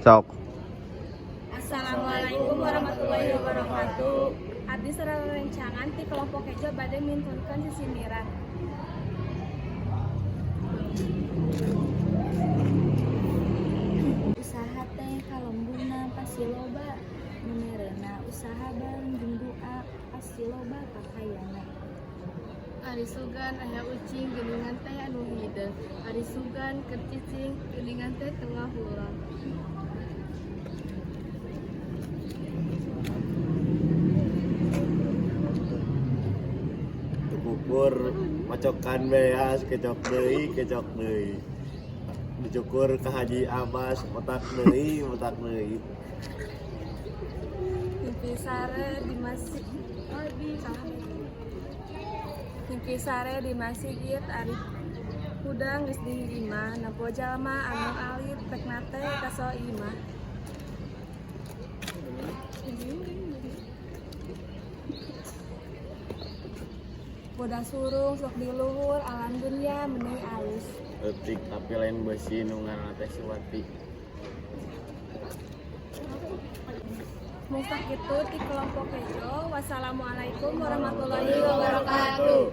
Sok. Assalamualaikum warahmatullahi wabarakatuh. Abdi sareng rerencangan ti kelompok hejo bade mintunkeun sisindiran. Usaha teh kalembuna pasti loba nu merena, usaha bareng jeung doa pasti loba kakayana. Ari sugan aya ucing geuningan teh anu hideung. Ari sugan keur cicing geuningan teh teu ngahulang. Tukukur macokan beas kecok deui kecok deui. Dicukur ke Haji Abbas otak deui otak deui. Mimpi sare di masjid. Oh, di salah. Mimpi sare di masjid ari hudang geus di imah nempo jalma anu alit pekna teh ka soimah. Bodas surung sok di luhur alam dunya meni alus. Leutik tapi lain beusi nu ngaranna teh Suwati. Mung sakitu ti kelompok hejo. Wassalamualaikum warahmatullahi wabarakatuh.